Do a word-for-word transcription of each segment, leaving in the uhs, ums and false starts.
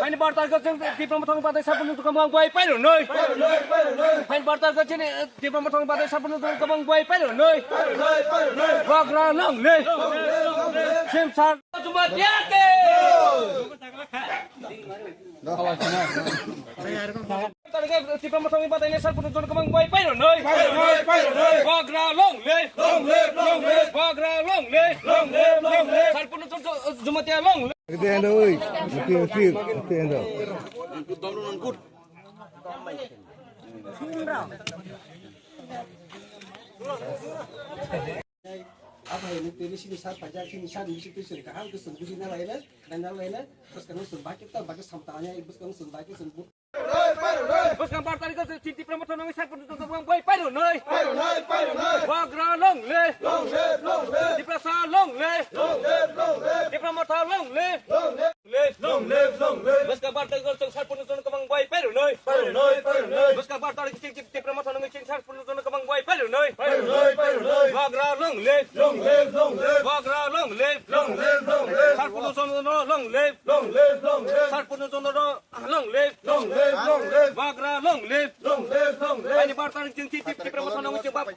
Phaini bar tarikh chwng Tipra Mothani batai sal phunukjwng kwbang bai pairwnwi. Phaini bar tarikh chini Tipra Mothani batai sal phunukjwng kwbang bai pairwnwi. Bubagra long live. Simsar Jamatia ke. Tipra Mothani batai sal phunukjwng kwbang bai pairwnwi. Bubagra long live. Bubagra long live. Sal phunukjwng Jamatia long live. Ito yan, uy. Ito yan, sir. Ito yan daw. Apa ini, ini sini sar pajak, sini sar, ini situ sini kaham, itu sini busi na lain, dan na lain, terus kan sini bakit ta, bakit samtalanya, ibu kan sini bakit sini. Bwskang bar tarikh o chini Tipra Mothani sal phunukjwng kwbang bai pairwnwi. Bubagra long live. Tiprasa long live. Tipra Motha long live. Long live, long live, long live. Bwskang bar tarikh o chwng sal phunukjwng kwbang bai pairwnwi. Pairwnwi, pairwnwi. Bwskang bar tarikh chini Tipra Mothani chwng sal phunukjwng kwbang bai pairwnwi. Pairwnwi, pairwnwi. Bubagra long live. Long live, long live. Bubagra long live. Long live, long live. Sal phunukjwng long live. Long live, long live. Sal phunukjwng long live. Long live, long live. Bubagra long live. Long live, long live. Phaini bar tarikh chini Tip-, Tipra Mothani chwng bab-,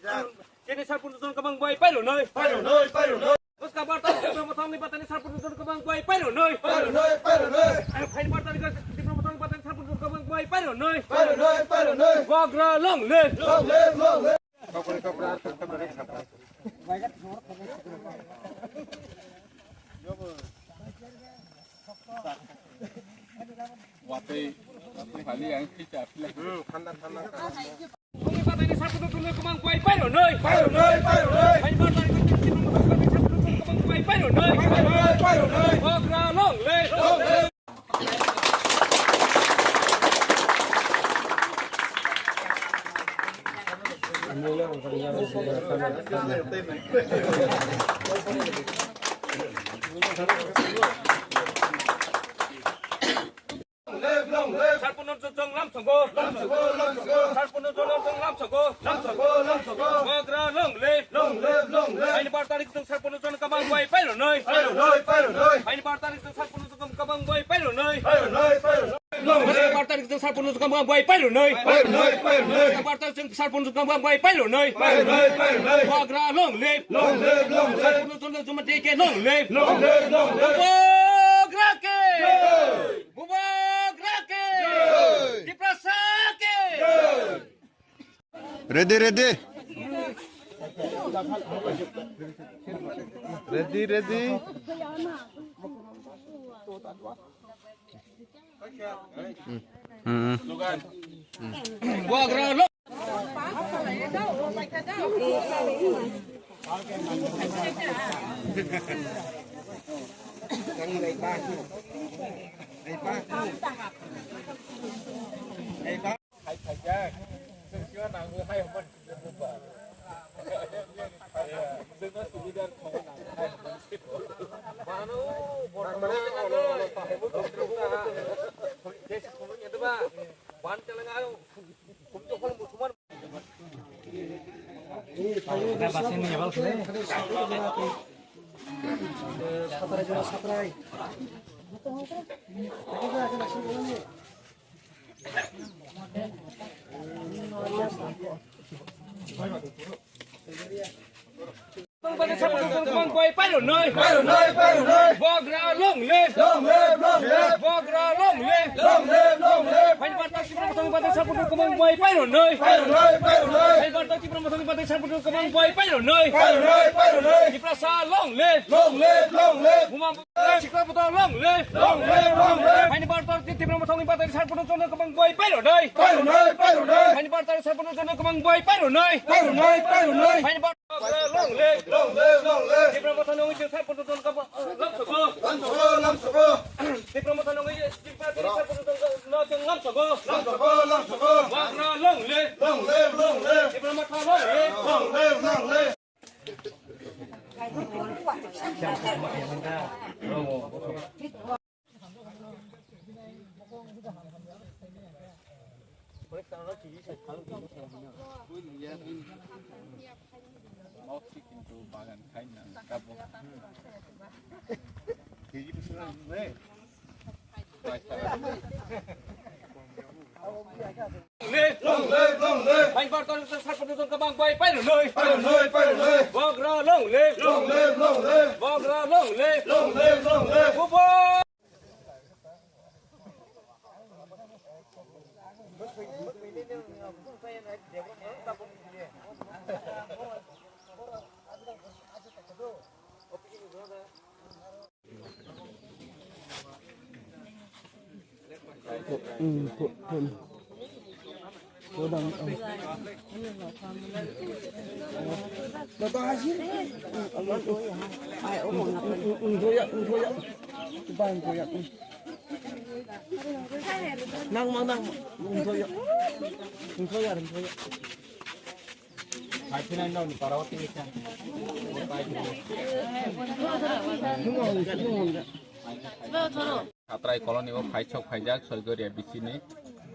chini sal phunukjwng kwbang bai pairwnwi. Pairwnwi, pairwnwi. Bwskang bar tarikh Tipra Mothani batai sal phunukjwng kwbang bai pairwnwi. Pairwnwi, pairwnwi. Phaini bar tarikh Tipra Mothani batai sal phunukjwng kwbang bai pairwnwi. Pairwnwi, pairwnwi. Bubagra long live. Long live, long live. Watwi, watwi hali ang khicha pila. Hmm, thanda, thanda. Kwbang bai pairwnwi. Pairwnwi, pairwnwi. Bubagra long live. Long live. Sal phunukjwng lamsogo. Sal phunukjwng lamsogo. Bubagra long live. Phaini bar tarikh chwng sal phunukjwng kwbang bai pairwnwi. Phaini bar tarikh chwng sal phunukjwng kwbang bai pairwnwi. Phaini bar tarikh chwng sal phunukjwng kwbang bai pairwnwi. Phaini bar tarikh chwng sal phunukjwng kwbang bai pairwnwi. Bubagra long live. Sal phunukjwng Jamatia ke long live. Bubagra ke. Bubagra ke. Tiprasa ke. Ready, ready. Ready, ready. Hmm. Hmm. Bubagra long. Hai, hai, ya. Sengkyo nang hai hon. Sengkyo subidar khong nang hai hon. Mano, borok mano, hai hon. Des khong ni ba. Ban telang ayo. Kum jo khong musuman. Satrai jora satrai. Bubagra long live. Long live, long live. Bubagra long live. Long live, long live. Bubagra long live. Long live, long live. Phaini bar tarikh Tipra Mothani batai sal phunukjwng kwbang bai pairwnwi. Pairwnwi, pairwnwi. Phaini bar tarikh Tipra Mothani batai sal phunukjwng kwbang bai pairwnwi. Pairwnwi, pairwnwi. Tiprasa long live. Long live, long live. Buma Sikla Bwtha long live. Long live, long live. Phaini bar tarikh Tipra Mothani batai sal phunukjwng kwbang bai pairwnwi. Pairwnwi, pairwnwi. Phaini bar tarikh sal phunukjwng kwbang bai pairwnwi. Pairwnwi, pairwnwi. Phaini bar Long live. Long live, long live. Tipra Mothani ungwi sal phunukjwng kwbang lamsogo. Lamsogo, lamsogo. Tipra Mothani ungwi Tipra Mothani sal phunukjwng lamsogo. Lamsogo, lamsogo. Bubagra long live. Long live, long live. Tipra Motha long live. Long live, long live. Long live, long live. Long live, long live. Bainbar tongo sarpani jongka bang bai pairwnoi. Pairwnoi, pairwnoi. Bogra long live. Long live, long live. Bogra long live. Long live, long live. Bubo. Nang mang nang. Satrai koloni o phaisok phaijak Soigoria bisini.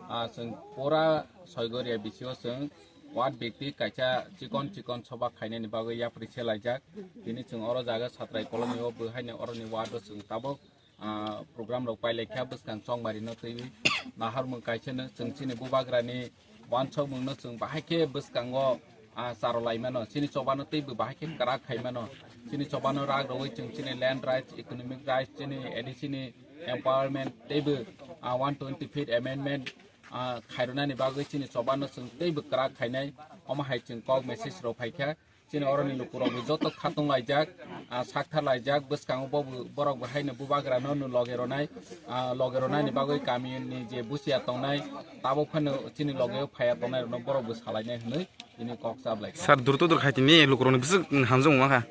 Ah, chwng pura Soigoria bisio chwng ward bikti kaisa chikon chikon soba khainani bagwi yapri se laijak. Tini chwng oro jaga Satrai koloni o bwhaino oroni ward o chwng tabuk ah, program rok pailai kha bwskang chongmari no twiwi naharmung kaisa no chwng chini bubagrani wansokmung no chwng bahai khe bwskango, ah, charolai mano, chini choba no teibo bahai khe kwrak khai mano, chini choba no rak rwui chwng chini land rights, economic rights, chini A D C ni empowerment teibo, ah, one twenty fifth amendment, ah, khairwnani bagwi chini choba no chwng teibo kwrak khainai, omo hai chwng kok message rok phai kha. Chini oroni lukurokni joto khatung laijak, ah, sakthar laijak, bwskango bo, borok bo haino bubagrano no loge ronai, ah, loge ronaini bagwi kamini je busia tongnai, tabuk phano chini logeo phaiya tongnairokno borok bo salainai hwnwi tini kok chap lai kha. Sir, dur to dur khai tini lukurokni bwswk hamjak wngma kha.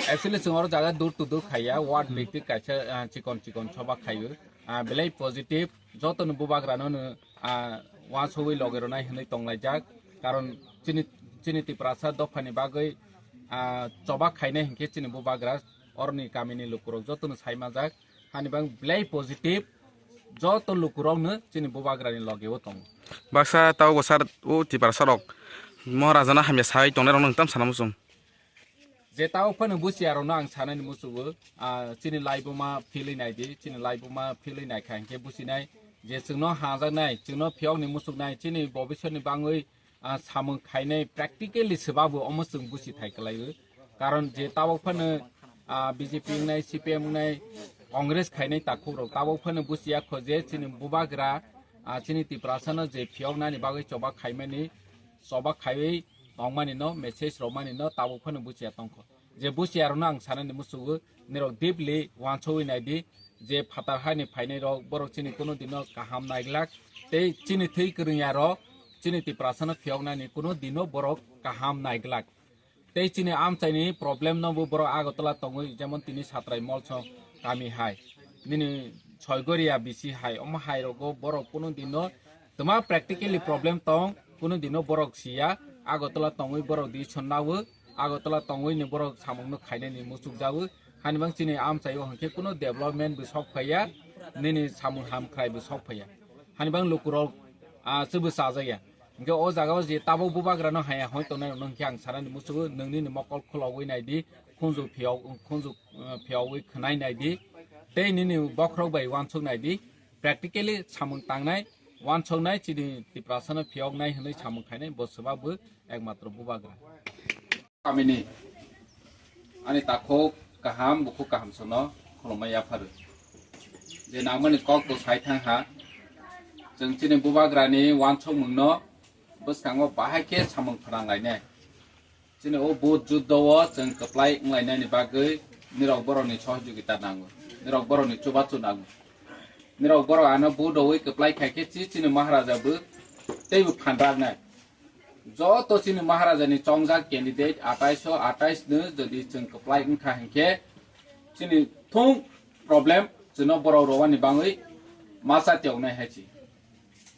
Actually, chwng oro jaga door to door khaiya, ward bikti kaisa, ah, chikon chikon soba khaio. Ah, belai positive, joto no bubagrano no, ah, wansugwi loge ronai hwnwi tonglaijak. Karon chini, chini Tiprasa dophani bagwi, ah, choba khainai hinkhe chini bubagra oroni kamini lukurok joto no saimajak. Hani bang belai positive, joto lukurok no chini bubagrani loge o tongo. Baksa tao bo sir o Tiprasa rok Maharaja no hamya sai tongnai rok no tam sana muchung. Je tabuk phano busiya rokno ang sanani muchungo, ah, chini laibuma philwi naidi, chini laibuma philwi naikha hinkhe businai je chwngno hajaknai, chwngno phiyokni muchuknai, chini bobiswrni bangwi, ah, samung khainai practically swbabu omo chwng busi thai kwlaio. Karon je tabuk phano, ah, B J P wngnai, C P M wngnai, Congress khainai takhukrok tabuk phano busiya kho je chini bubagra, ah, chini Tiprasano je phiyoknani bagwi choba khaimani, choba khaiwi tongmani no, message romani no tabuk phano buchiya tongkho. Je buchiya rokno ang sanani muchungo, nirok deeply wansugwi naidi, je phatar hani phainai rok, borok chini kuno dino kaham naiglak, tei chini thwi kwrwngya rok, chini Tiprasano phiyoknani kuno dino borok kaham naiglak. Tei chini amchaini problem no bo borok Agartala tongwi, jemon tini Satrai Molsong kami hai, nini Soigoria bisi hai, omo hai rogo borok kuno dino twma practically problem tong, kuno dino borok siya, Agartala tongwi borok decision nawo, Agartala tongwi ni borok samung no khainani muchuk jawo, hani bang chini amchaio hinkhe kuno development bo sok phaiya, nini samung hamkrai bo sok phaiya, hani bang lukurok, ah, chwbo chajakya. Hinkhe o jaga o je tabuk bubagrano haya hoi tongnai rokno hinkhe ang sanani muchungo, nwng nini mokol khulogwi naidi, khunju phiyok, khunju, eh, phiyogwi khwnai naidi, tei nini bokhorok bai wansuk naidi, practically samung tangnai, wansuknai chini Tiprasano phiyoknai hwnwi samung khainai bo swbakbo ekmatro bubagra. Kamini ani takhuk kaham, bukhuk kaham sono khulumma yapharu. Je nangmani kok bo sai thang ha, chwng chini bubagrani wansukmungno bwskango bahai khe samung phnang lainai. Chini o vote juddo o chwng kwplai wnglainani bagwi nirok borokni sohojogita nango, nirok borokni chubachu nango. Nirok borok ano vote rwui kwplai khai khe chi chini Maharaja bo teibo phan raknai. Joto chini Maharaja ni chongjak candidate atais o atais no jodi chwng kwplai wngkha hinkhe chini thung problem chwngno borok rwani bangwi masa tiyoknai hai chi.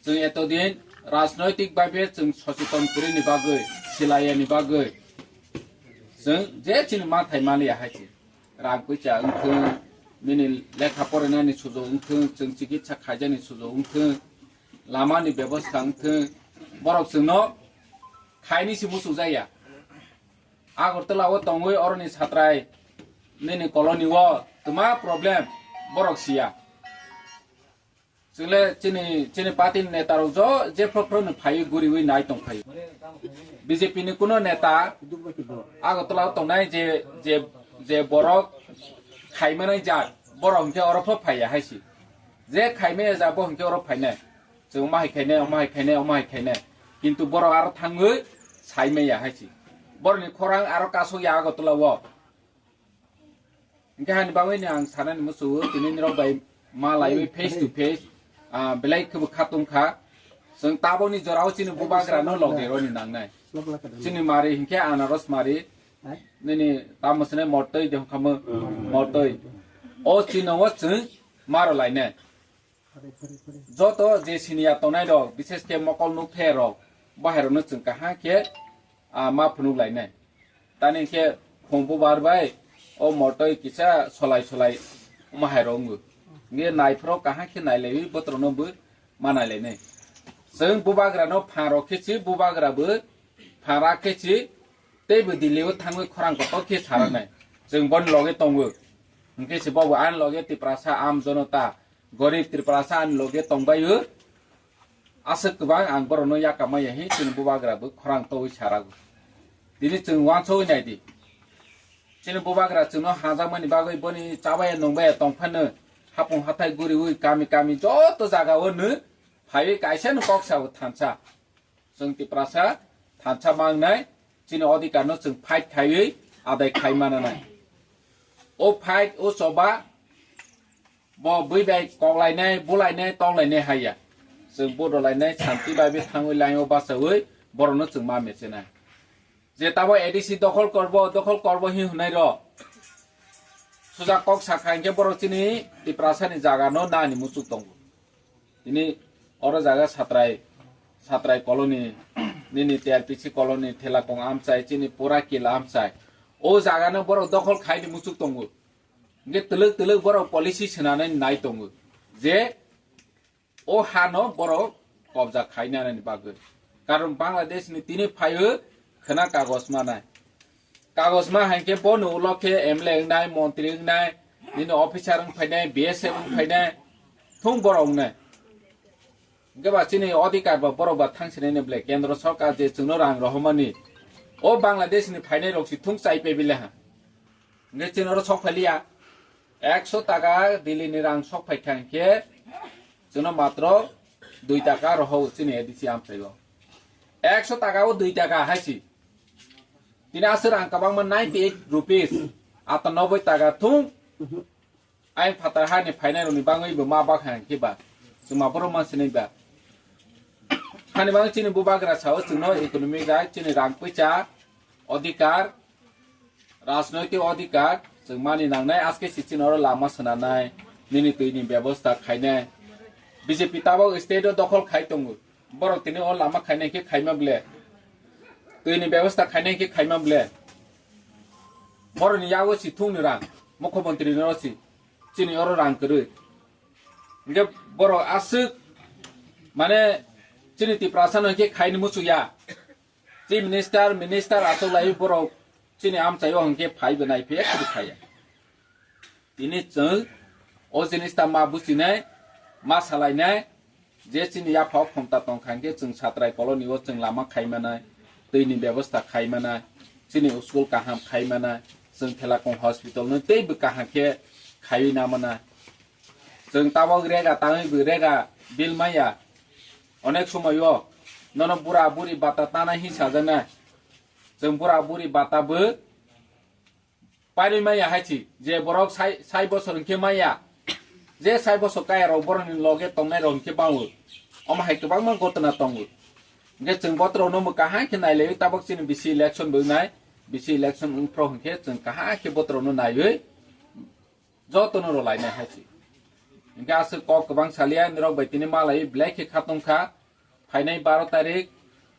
Chwng etodin rajnoitik baibe chwng socheton kwrwini bagwi, silaiyani bagwi chwng je chini manthai maliya hai se. Rang puisa wngthwng, nini lekha porinani sujo wngthwng, chwng chikitsa khaijani sujo wngthwng, lamani bebosta wngthwng, borok chwngno khaini se muchukjakya. Agartala o tongwi oroni satrai nini colony o twma problem borok siya. Chwle chini, chini party ni neta rok jo je phro phro ni phaiwi guriwi nai tong phai. B J P ni kuno neta Agartala tongnai je, je, je borok khaimanai ja, borok hwnkhe oro pho phaiya hai si. Je khaimaya ja bo hwnkhe oro phainai. Chwng omo hai khainai, omo hai khainai, omo hai khainai. Kintu borok aro thangwi saimaya hai si. Borokni khorang aro kasokya Agartala o. Hingke hani bagwi ni ang sanani muchungo tini nirok bai ma laiwi face to face, ah, belai kebo khatung kha. Chwng tabokni jorao chini bubagra no loge roni nangnai. Chini mari hingke anaros mari. Nini tamo sene mortoi de hongkha mo mortoi. O chini o chwng maro lainai. Joto je siniya tongnai rok, bises khe mokol nukphe rok, bahai rokno chwng kaham khe, ah, ma phunuk lainai. Tani khe khumbu bar bai, o mortoi kisa solai solai omo hai rok wngo. Nge naiphro kaham khe nailaiwi botrokno bo ma nailainai. Chwng bubagrano phan rok khe si, bubagra bo phan rak khe si, tei bo Delhi o thangwi khorang kotor khe saraknai. Chwng boni loge tongo. Hwnkhe se bobo ani loge Tiprasa Aam Janata, Gorib Tiprasa ani loge tongbaio. Aswk kwbang ang borokno yakamaya hi chini bubagra bo khorang towi sarago. Tini chwng uansugwi naidi. Chini bubagra chwngno hajakmani bagwi boni chabaya nungbaya tongphano hapung hathai guriwi kami kami joto jagao nw phaiwi kaisa nw kok sao thansa. Chwng Tiprasa thansa mangnai, chini odhikar no chwng fight khaiwi adai khai mananai. O fight, o choba, bo bui bai koklainai, bulainai, toklainai haiya. Chwng bodolainai, santi bai bi thangwi line o bachawi, borokno chwng ma mechenai. Je tabo A D C dokhol korbo, dokhol korbo hi hwnai ro. Suja kok sakha hinkhe borok chini Tiprasa ni jaga no nani muchuk tongo. Tini oro jaga satrai, satrai colony, nini T R P C colony, Thelakong amchai, chini pura kila amchai. O jaga no borok dokhol khaini muchuk tongo. Hinkhe twlwk twlwk borok policy swnanai nai tongo. Je o ha no borok kobja khainani bagwi. Karon Bangladesh ni tini phaio khwna kagoj manai. Kagoj ma hai khe bono ulo khe M L A wngnai, montri wngnai, nini officer wng phainai, B S F wng phainai, thung borok wngnai. Hinkhe ba chini odhikar ba borok ba thang sinai ni ble kendro sorkar je chwngno rang rohormani. O Bangladesh ni phainai rok si thung chai pe bile ha. Hinkhe chini oro sok phailiya. Ekso taka Delhi ni rang sok phai kha hinkhe chwngno matro dui taka rohor chini A D C amchaio. Ekso taka o dui taka hai si. Tini aswk rang kwbangma ninety eight rupees, atanoboi taka thung. Ayang phatar hani phainai rokni bangwi bo ma bakha hinkhe ba chwng ma borok ma sinai ba. Hani bang chini bubagra sao chwngno economic right, chini rang puisa, odhikar, rajnoitik odhikar chwng mani nangnai, aske si chini oro lama swnanai, nini twi ni bebosta khainai. B J P tabok state o dokhol khai tongo. Borok tini o lama khainai khe khaima ble. Twi ni bebosta khainai khe khaima ble. Borok ni yago si thung ni rang. Mukhyamantri ni oro si. Chini oro rang kwrwi. Hinkhe borok aswk mane chini Tiprasa no hinkhe khaini muchungya. Chief Minister, Minister achuk lai borok chini amchaio hinkhe phai bo nai phiya kwrwi phaiya. Tini chwng o jinis ta ma buchinai, ma salainai, je chini yaphao khomta tongkha hinkhe chwng satrai koloni o chwng lama khaimanai, twi ni bebosta khaimanai, chini school kaham khaimanai, chwng Thelakong hospital no teibo kaham khe khaiwi namanai. Chwng tabok rega tangwi bo rega bill maya. Onek somoio nono bura buri bata tana hi sajaknai. Chwng bura buri bata bo pairwi maya hai si, je borok sai, sai bosor hinkhe maya. Je sai bosor kaya rok borokni loge tongnai rok hinkhe bango. Omo hai kwbangma gotona tongo. Hinkhe chwng botrokno mo kaham khe nailaio, tabok chini bisi election bo wngnai. Bisi election wngphro hinkhe chwng kaham khe botrokno naiwi jotono rwlainai hai se. Hinkhe aswk kok kwbang saliya, nirok bai tini malai belai khe khatungkha. Phainai baro tarik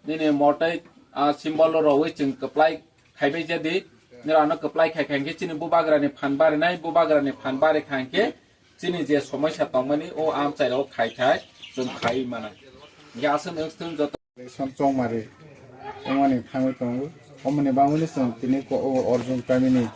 nini mortai, ah, symbol rwwi chwng kwplai khaibai jadi. Nirok ano kwplai khai khai hinkhe chini bubagrani phan barinai, bubagrani phan bari kha hinkhe chini je somoisa tongmani o amchairok khai khai chwng khaiwi mano. Hinkhe aswk nwng thung joto. Election chongmari wngmani thangwi tongo. Omoni bagwino chwng tini ko-, o Arjun kamini